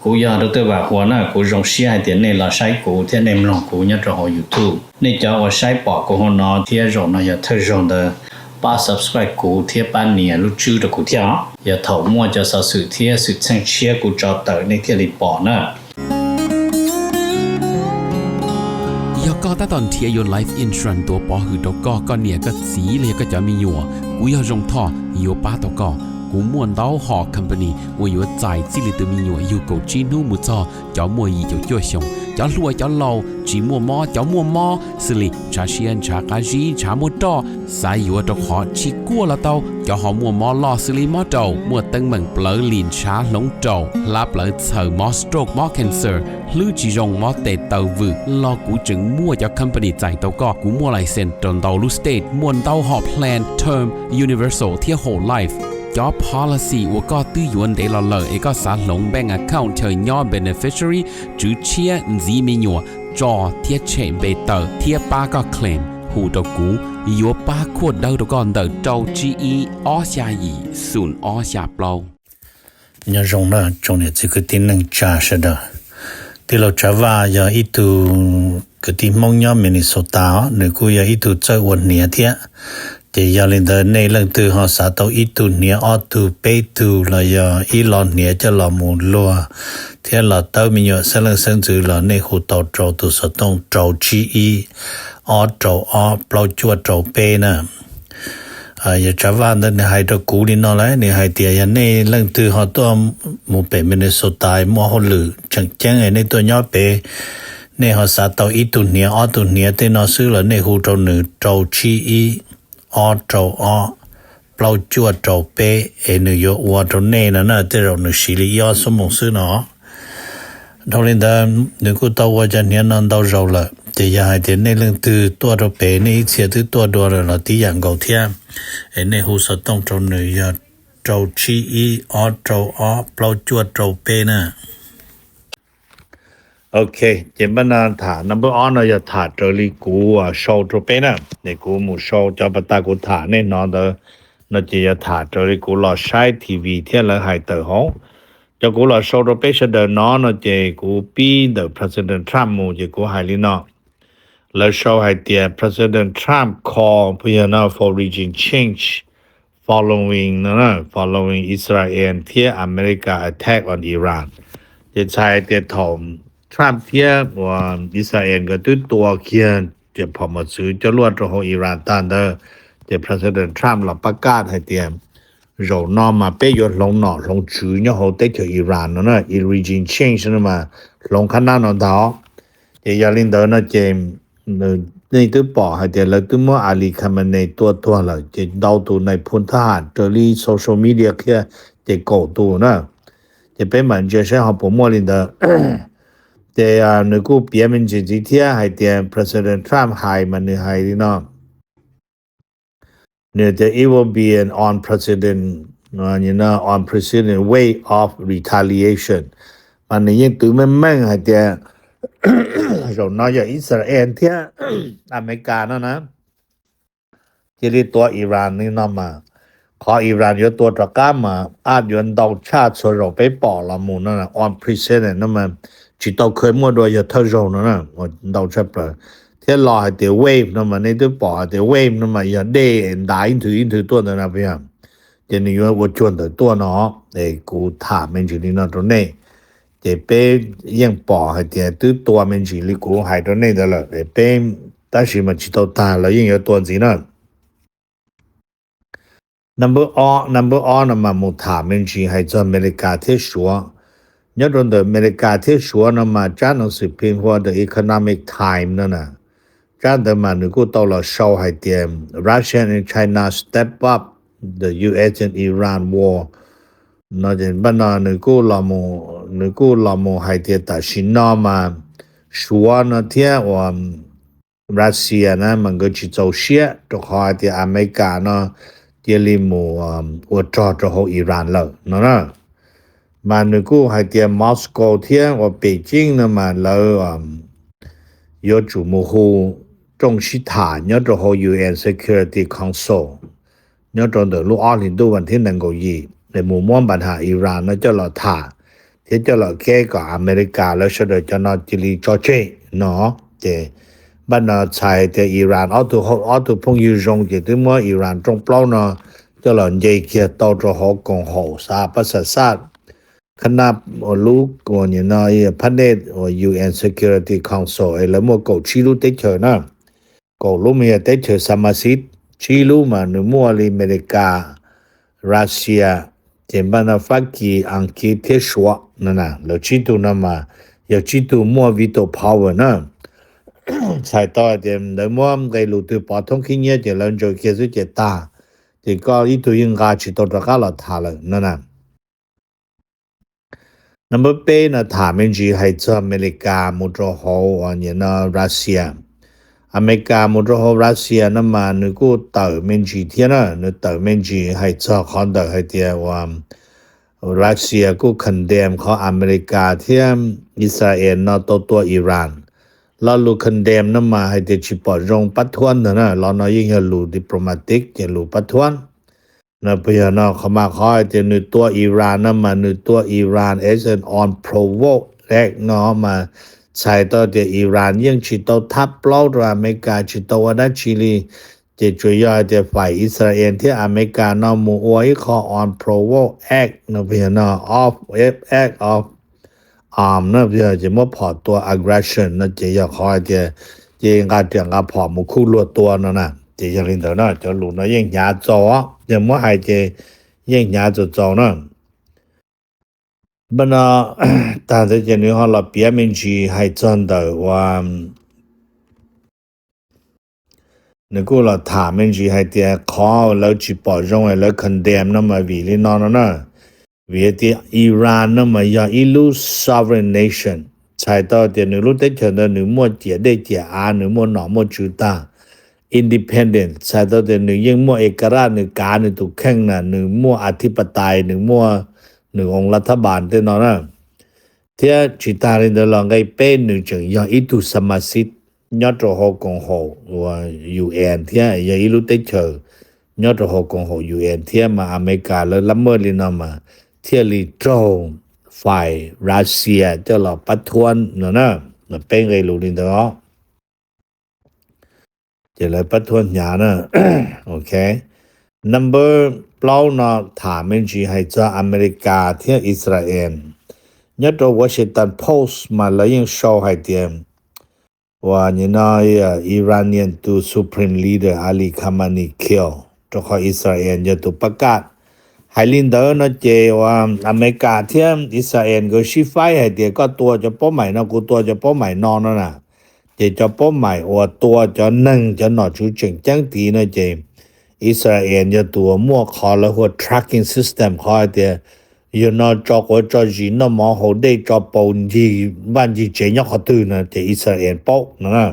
Kuv yog Dr. Vam Huas na, kuv zoo siab hais tias nej los saib kuv thiab nej mloog kuv nyob rau hauv YouTube. Nej cov uas saib pom kuv hauv no thiab zaum no yog thawj zaug ntawd, pab subscribe kuv thiab pab nias lub tswb rau kuv thiab os. Yog thaum muaj cov xov xwm thiab xwm txheej tshiab kuv tso tawm nej thiaj li pom na. Yog koj tab tom nrhiav yuav life insurance tuav pov hwm rau koj, koj niam koj txiv los yog koj cov me nyuam, kuv yog Zoo Thoj yuav pab tau koj. Kuv muaj ntau hom company uas yuav txais txij li tus me nyuam yug kaum tsib hnub mus txog cov muaj yim caum cuaj xyoos, cov hluas cov laus, tsis muaj mob cov muaj mob, xws li ntshav siab ntshav qab zib ntshav muaj roj, xav yuav rau qhov tsis kuaj los tau, cov ho muaj mob loj xws li mob raum, muaj teeb meem plawv lim ntshav hloov raum, hlab plawv txhaws, mob stroke mob cancer, hlwb tsis zoo mob tes taw vwm los kuv tseem muaj cov company txais tau koj. Kuv muaj license rau ntau lub state, muaj ntau hom plan term, universal thiab whole life. Cov policy uas koj twb yuav ntev los lawm es koj xav hloov bank account chaw nyob beneficiary, tswv tshiab, ntxiv me nyuam, tso thiab tshem npe tawm thiab pab koj claim, hu rau kuv, yuav pab khuaj dawb rau koj ntawm rau tsib ib ob xya yim xoom ob xya plaub. Nyob zoo na tsoom niam txiv kwv tij neej tsa sawv daws. Tij laug Tsav Vaj yog ib tug kwv tij Hmoob nyob Minnesota os, nws kuj yog ib tug txawj ua hniav thiab. Ces yog li ntawd nej leej twg ho xav tau ib tug hniav ob tug peb tug los yog ib lo hniav coj los mus luag thiab los tawb me nyuam xeeb leej xeeb ntxwv los nej hu tau rau tus xov tooj rau tsib ib ob rau ob plaub cuaj rau peb na. Yog Tsav Vaj ntawd nws hais rau kuv li no lawm, nws hais tias yog nej leej twg ho tuaj mus pem Minnesota muaj hauj lwm tseem ceeb nej tuaj nyob pem, nej ho xav tau ib tug hniav ob tug hniav tej no xwb los nej hu rau nws rau tsib ib ob rau ob plaub cuaj rau peb es nws yuav ua rau nej no na, tej zaum nws siv li ib ob xuab moos xwb no. Dhau li ntawd nws kuj tau ua cov hniav no ntau zaus lawm, ces yog hais tias nej leej twg tuaj rau pem nej ib txhia twb tuaj dua lawm los tib yam nkaus thiab, es nej hu xov tooj rau nws yog rau tsib ib ob rau ob plaub cuaj rau peb na. Ok, ces npaj no tham number ob no yog tham raws li kuv sau rau peb na. Es kuv mus sau cov pas tas kuv tham nej hnov ntawd no ces yog tham raws li kuv los saib T V thiab lawv hais tawm hauv. Cov kuv los sau rau peb sawv daws no no ces kuv pib ntawm President Trump mus ces kuv hais li no. Lawv sau hais tias President Trump call puas yog no for regime change following no, following Israel thiab America attack on Iran. Ces txhais hais tias thaum Trump thiab uas Israel nkawd twb tua kiag cov phom mos txwv coj luaj rau hauv Iran tag ntawd, ces President Trump los pab kaj hais tias zaum no mas peb yuav hloov nom hloov tswv nyob hauv teb chaws Iran no na, regime change no mas hloov qhab nab no ntag. Ces yog li ntawd no ces nej twb pom hais tias lawv twb muab Ali Khamenei tua tuag lawm, ces ntau tus nais phoo thab ham raws li social media qhia ces kaum tus na. Ces peb mam ntsia saib ho puas muaj li ntawd. Ces nws kuj piav me ntsis ntxiv thiab hais tias President Trump hais mas nws hais li no. Nws tias it will be an unprecedented, unprecedented wave of retaliation. Mas nws yeej twv meej meej hais tias zaum no yog Israel thiab America no na cia li tua Iran li no mas, qhov Iran yuav tua rov qab mas ab yuav ntau tshaj txhua zaus peb pom los mus no, unprecedented no mas tsis tau kheev muaj dua yog thawj zaug no na, ntau tshaj plaws. Thiab los hais tias wave no mas nej twb pom hais tias wave no mas yog dej ntav ib nthwv ib nthwv tuaj ntawd na puas yog? Ces nws yuav ua cuag ntawd tuaj no, es kuv tham me ntsis li no rau nej. Ces peb yeej pom hais tias twb tua me ntsis li kuv hais rau nej ntawd lawm, peb tab sis mas tsis tau tag, lawv yeej yuav tua ntxiv na. Number ob, number ob no mas mus tham me ntsis hais txog Amelikas thiab Suav. Nyob rau ntawm Amelikas thiab Suav no mas tsab nas xwm phim hua The Economic Times no na, tsab ntawd mas nws kuj tau los sau hais tias Russia and China step up the U S and Iran war no. Npaj no nws kuj los mus hais tias tam sim no mas Suav no thiab uas Russia na mas nkawd tsis txaus siab rau qhov hais tias Amelikas no cia li mus ua rog rau hauv Iran lawm no na. Mas nws kuj hais tias Moscow thiab uas Beijing no mas lawv yuav tsum mus hu rooj sib tham nyob rau hauv U N Security Council nyob rau ntawm lub ob hlis ntuj vas thib nees nkaum yim es mus muab npa nham Iran no coj los tham, thiab coj los kev kom Amelikas lawv sawv daws cov no cia li tso tseg no. Ces npaj no txhais tias Iran ob tug, ob tug phooj ywg zoo ces twb muab Iran rooj plaub no coj los nce kiag tau rau hauv koom haum xav pab xav xaj kha naj lub uas nim no phab nej uas U N Security Council es lawv muaj kaum tsib lub teb chaws na. Kaum lub mas yog teb chaws xa ma xib, tsib lub mas nws muaj li Amelikas, Russia, ces npaj no Fab Kis, Askiv thiab Suav no. Lawv tsib tug no mas yog tsib tug muaj veto power na. Txhais tau hais tias lawv muab nqe lus twg pov thoob khib nyiab ces lawv ntsaws kiag xwb ces tag, ces koj ib tug yeej nqa tsis tau rov qab los tham lawm no na. Number peb no tham me ntsis hais txog Amelikas mus rau hauv uas nim no Russia. Amelikas mus rau hauv Russia no mas nws kuj tawm me ntsis thiab na, nws tawm me ntsis hais txog qhov ntawm hais tias uas Russia kuj condemn qhov Amelikas thiab Israel no tau tua Iran. Lo lus condemn no mas hais tias tsis pom zoo pab thuab ntag na, lo no yeej yog lus diplomatic ces lus pab thuab. No puas yog no qhov mas qhov hais tias nws tua Iran no mas nws tua Iran as an unprovoked act no mas txhais tau tias Iran yeej tsis tau thab plaub rau Amelikas, tsis tau ua dab tsi li. Ces tsuas yog hais tias faim Israel thiab Amelikas no mus ua ib qho unprovoked act no puas yog no, of act of arm no puas yog, ces muab phom tua aggression no ces yog qhov hais tias ces nqa riam nqa phom mus khuj luag tua no na. Ces yog li ntawd no cov lus no yeej hnyav txaus, yog muab hais ces yeej hnyav txaus txaus na. Npaj no tag ntawd ces nws ho los piav me ntsis hais txog ntawm uas nws kuj los tham me ntsis hais tias qhov lawv tsis pom zoo es lawv condemn no mas vim li no no na. Vim tias Iran no mas yog ib lub sovereign nation, txhais tau tias nws lub teb chaws ntawd nws muaj ciam dej ciam av, nws muaj nom muaj tswv tag, independent, txhais tau tias nws yeej muaj ekaraj, nws kav nws tus kheej na, nws muaj adhipatais, nws muaj nws oos lav thab npas tej no na. Thiab tsis tas li ntawd los nqe peb nws tseem yog ib tug xa ma xib nyob rau hauv koom haum uas U N thiab yog ib lub teb chaws nyob rau hauv koom haum U N thiab mas Amelikas lawv lab maj li no mas thiaj li raug fais Russia coj los pab thuab no na. Peb nqe lus li ntawd os. Ces lawv pab thuab hnyav na. Ok. Number plaub no tham me ntsis hais txog Amelikas thiab Israel. Nyob rau Washington Post mas lawv yeej sau hais tias uas nim no Iranian tus supreme leader Ali Khamenei kill rau qhov Israel yog tus pab kaj. Hais li ntawd no ces uas Amelikas thiab Israel nkawd sib faib hais tias koj tua cov paub maim no, kuv tua cov paub maim no no na. Ces cov paub maim uas tua cov neeg cov nom tswv tseem ceeb tid no ces Israel yog tus uas muaj qhov lawv hu ua tracking system, qhov hais tias yog no tso quav tso zis noj mov haus dej tso paus ncig vaj ncig tsev nyob qhov twg no ces Israel paub no na.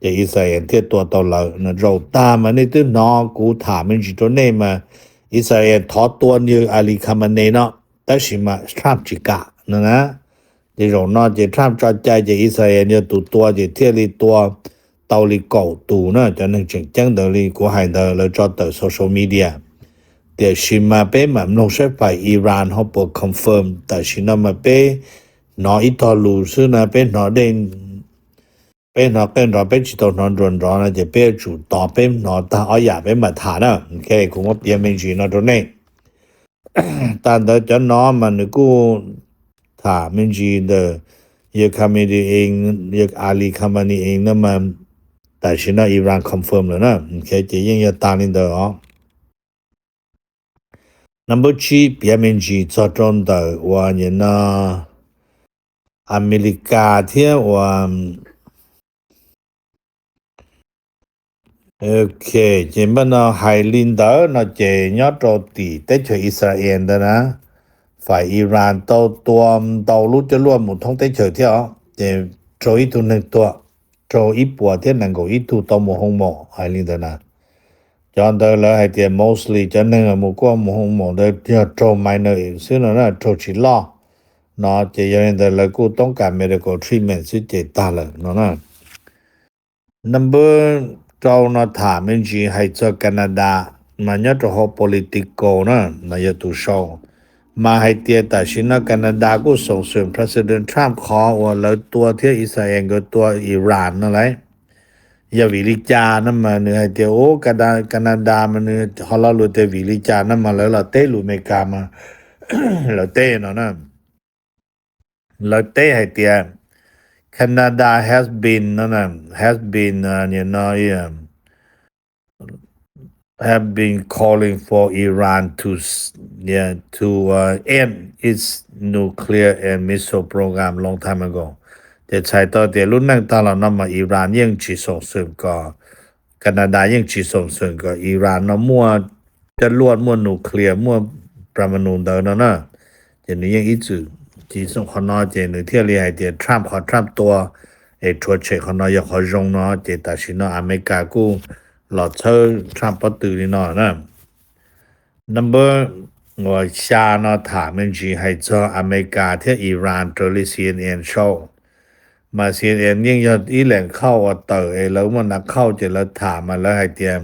Ces Israel thiaj tua tau lawv no. Zaum tag mas nej twb hnov kuv tham me ntsis rau nej mas Israel thov tua nws Ali Khamenei no, tab sis mas Trump tsis kam no na. Ces zaum no ces Trump tso cai ces Israel yog tus tua ces thiaj li tua tau li kaum tus na, cov neeg tseem ceeb ntawd li kuv hais ntawd lawv tso tawm social media. Tiam sis mas peb mam mloog saib fais Iran ho puas confirm. Tam sim no mas peb hnov ib tog lus xwb na, peb hnov dej, peb hnov qej nrov, peb tsis tau hnov nruas nrov no ces peb yuav tsum tos peb hnov tag ob yam peb mam tham na. Ok, kuv muab piav me ntsis no rau nej. Tag ntawd cov no mas nws kuj tham me ntsis ntawm yawg Khamenei, yawg Ali Khamenei no mas tam sim no Iran confirm lawm na. Ok, ces yeej yog tag li ntawd os. Number tsib piav me ntsis txog rau ntawm uas nim no Amelikas thiab uas Ok, ces npaj no hais li ntawd no ces nyob rau tim teb chaws Israel ntawd na, fais Iran tau tua ntau lub coj luaj mus thoob teb chaws thiab os, ces raug ib tug neeg tuag, raug ib puas thiab nees nkaum ib tug tau mus hoo maum hais li ntawd na. Cov ntawd lawv hais tias mostly cov neeg mus kuaj mus hoo maum ntawd yog raug minor xwb no na, raug tsis loj no, ces yog li ntawd lawv kuj toob kas medical treatment xwb ces tag lawm no na. Number rau no tham me ntsis hais txog Canada, mas nyob rau hauv political na, mas yog tus sau. Mas hais tias tam sim no Canada kuj xoom xwm President Trump qhov uas lawv tua thiab Israel nkawd tua Iran no lauj. Yog vim li cas no mas nws hais tias ua Canada mas nws ho lo lus tias vim li cas no mas lawv los teb lus Amelikas mas lawv teb no na. Lawv teb hais tias Canada has been no, has been no have been calling for Iran to to end its nuclear and missile program long time ago. Ces txhais tau tias lub neej tag los no mas Iran yeej tsis xoom xwm kom, Canada yeej tsis xoom xwm kom Iran no muaj coj luaj, muaj nuclear, muaj pramanu ntawd no na. Ces nws yeej ib txwm tsis xoom qhov no ces nws thiaj li hais tias Trump qhov Trump tua es rhuav tshem qhov no yog qhov zoo no ces tam sim no Amelikas kuj los txhawb Trump pob tw li no na. Number uas xya no tham me ntsis hais txog Amelikas thiab Iran raws li C N N show. Mas C N N yeej yog ib leeg khauj uas tawm es lawv muaj nav khauj ces lawv tham mas lawv hais tias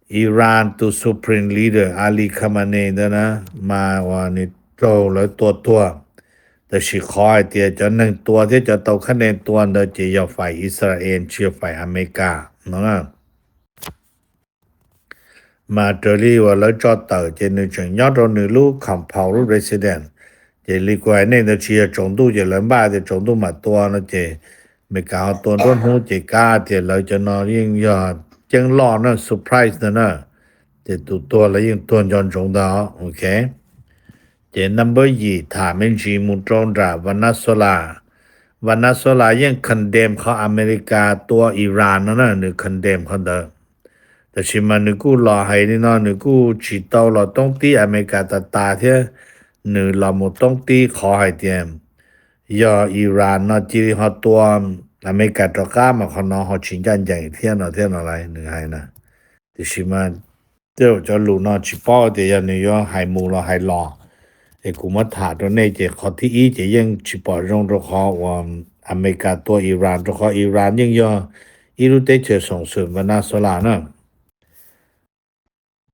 Iran tus supreme leader Ali Khamenei ntawd na, mas uas nws raug lawv tua tuag. Tab sis qhov hais tias cov neeg tua thiab cov tau khab ne tua ntawd ces yog fais Israel tsis yog fais Amelikas no na. Mas raws li uas lawv tso tawm ces nws tseem nyob rau nws lub compound, lub residence. Ces li kuv hais nej ntawd tsis yog tsaus ntuj ces lawv npaj tias tsaus ntuj mam tua no ces Amelikas ho tua nruab hnub ces kav tias lawv cov no yeej yog ceeb loj na, surprise ntag na. Ces tus tuag lawv yeej tuag nco ntsoov ntag, ok. Ces number yim tham me ntsis mus rau nram Venezuela. Venezuela yeej condemn qhov Amelikas tua Iran no na, nws condemn qhov ntawd. Tab sis mas nws kuj los hais li no, nws kuj tsis tau los toob tib Amelikas tas tas thiab, nws los mus toob tib qhov hais tias yog Iran no cia li ho tua Amelikas rov qab mas qhov no ho tsis ncaj ncees thiab no thiab no lauj, nws hais na. Tiam sis mas tej zaum cov lus no tsis paub tias yog nws yuav hais mus los hais los, es kuv muab tham rau nej ces qhov thib ib ces yeej tsis pom zoo rau qhov uas Amelikas tua Iran, rau qhov Iran yeej yog ib lub teb chaws xoom xwm Venezuela na.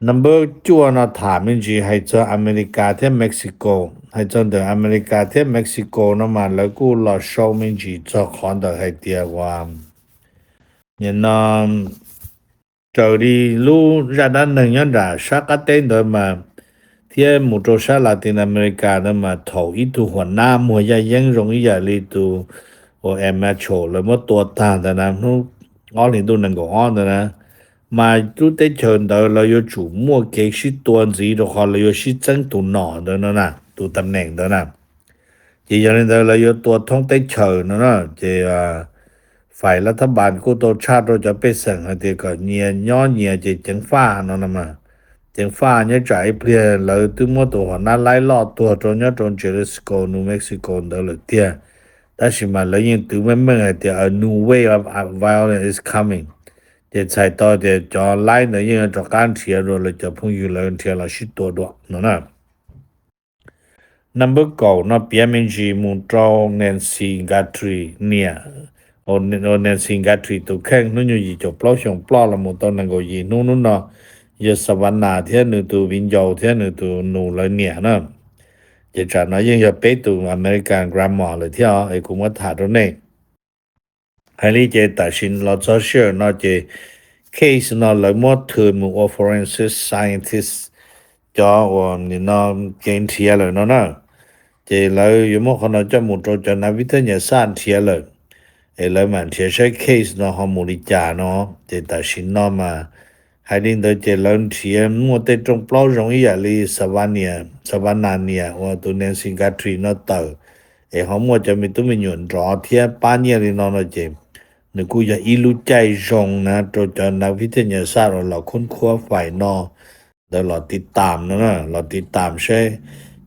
Number cuaj no tham me ntsis hais txog Amelikas thiab Mexico. Hais txog ntawm Amelikas thiab Mexico no mas lawv kuj los sau me ntsis txog qhov ntawm hais tias uas nim no raws li lub zaj dab neeg nyob nram sab qab teb ntawd mas thiab mus rau sab Latin America ntawd mas thaum ib tug huam nab muag yaj yeeb zoo ib yam li tus uas El Macho lawv muab tua tag ntawd na, hnub ob hlis ntuj nees nkaum ob ntawd na, mas lub teb chaws ntawd lawv yuav tsum muaj kev sib tua ntxiv rau qhov lawv yuav sib txeeb tus nom ntawd no na, tus tam neem ntawd na. Ces yog li ntawd lawv yuav tua thoob teb chaws no na. Ces fais lav thab npas kuj tau tshaj rau cov pej xeem hais tias kom nyias nyob nyias ces ceev faj no no mas. Ceev faj nyob tsam ib pliag lawv twb muab tus huam nab laib loj tuag rau nyob rau Jalisco, New Mexico ntawd lawm tiag. Tab sis mas lawv yeej twv meej meej hais tias a new wave of violence is coming. Ces txhais tau tias cov laib ntawd yeej rov qab nrhiav dua lawv cov phooj ywg lawv nrhiav los sib tua dua no na. Number kaum no piav me ntsis mus rau Nancy Guthrie niam, Nancy Guthrie tus kheej hnub nyoog yim caum plaub xyoos ploj los mus tau nees nkaum yim hnub, hnub no yog Savannah thiab nws tus viv ncaus thiab nws tus nus lawv niam na. Ces tsam no yeej yog peb tus American grandma lawm thiab es kuv muab tham rau nej. Hais li ces tam sim los txog sij hawm no ces case no lawv muab thw mus ua forensic scientist cov uas nim no kev nrhiav lawm no na. Ces lawv yuav muab qhov no coj mus rau cov nav vib thab nyas xaj nrhiav lawm, es lawv mam nrhiav saib case no ho mus li cas no. Ces tam sim no mas hais li ntawd ces lawv nrhiav muaj tej rooj plaub zoo ib yam li Savannah niam uas tus Nancy Guthrie no tawm, es ho muaj cov me tub me nyuam nrov thiab pab nyiaj li no no ces nws kuj yog ib lub caij zoo na rau cov nav vib thab nyas xaj uas los khub khuab fais no ntawd los tiv tam no na, los tiv tam saib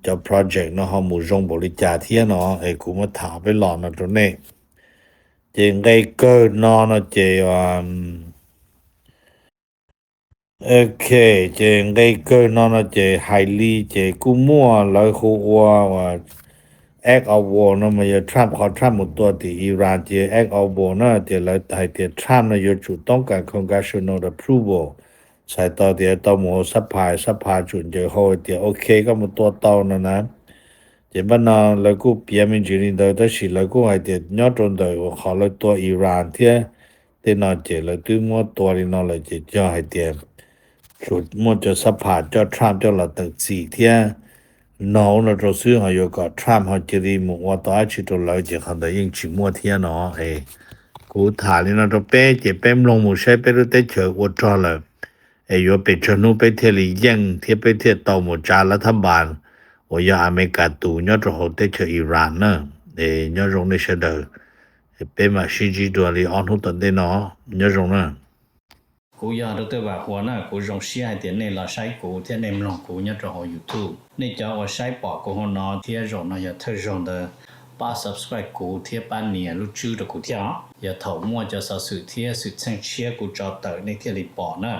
cov project no ho mus zoo npaum li cas thiab no, es kuv muab tham peb los no rau nej. Ces nqe kawg no no ces ok, ces nqe kawg no no ces hais li ces kuj muaj lawv hu ua Act of War no mas yog Trump qhov Trump mus tua tim Iran ces Act of War na, ces lawv hais tias Trump no yuav tsum toob kas congressional approval txhais tau tias tau mus ua xab phais, xab phais tsum ncaws hau hais tias ok koj mus tua tau no na. Ces npaj no lawv kuj piav me ntsis li ntawd tab sis lawv kuj hais tias nyob rau ntawm uas qhov lawv tua Iran thiab tej no ces lawv twb muab tua li no lawm ces yog hais tias tsuas muaj cov xab phas coj Trump coj los tawm txim thiab no ua no rau xwb ho yuav kom Trump ho cia li mus ua tau dab tsi rau lawv ces qhov ntawd yeej tsis muaj thiab no. Kuv tham li no rau peb ces peb mloog mus saib peb lub teb chaws ua rog lawm es yuav pes tsawg hnub peb thiaj li yeej thiab peb thiaj tau mus tsa lav thab npas uas yog Amelikas tus nyob rau hauv teb chaws Iran na. Es nyob zoo nej sawv daws, peb mam sib ntsib dua li ob hnub tom ntej no, nyob zoo na. Kuv yog Dr. Vam Huas na, kuv zoo siab hais tias nej los saib kuv thiab nej mloog kuv nyob rau hauv YouTube. Nej cov uas saib pom kuv hauv no thiab zaum no yog thawj zaug ntawd, pab subscribe kuv thiab pab nias lub tswb rau kuv thiab os. Yog thaum muaj cov xov xwm thiab xwm txheej tshiab kuv tso tawm nej thiaj li pom na.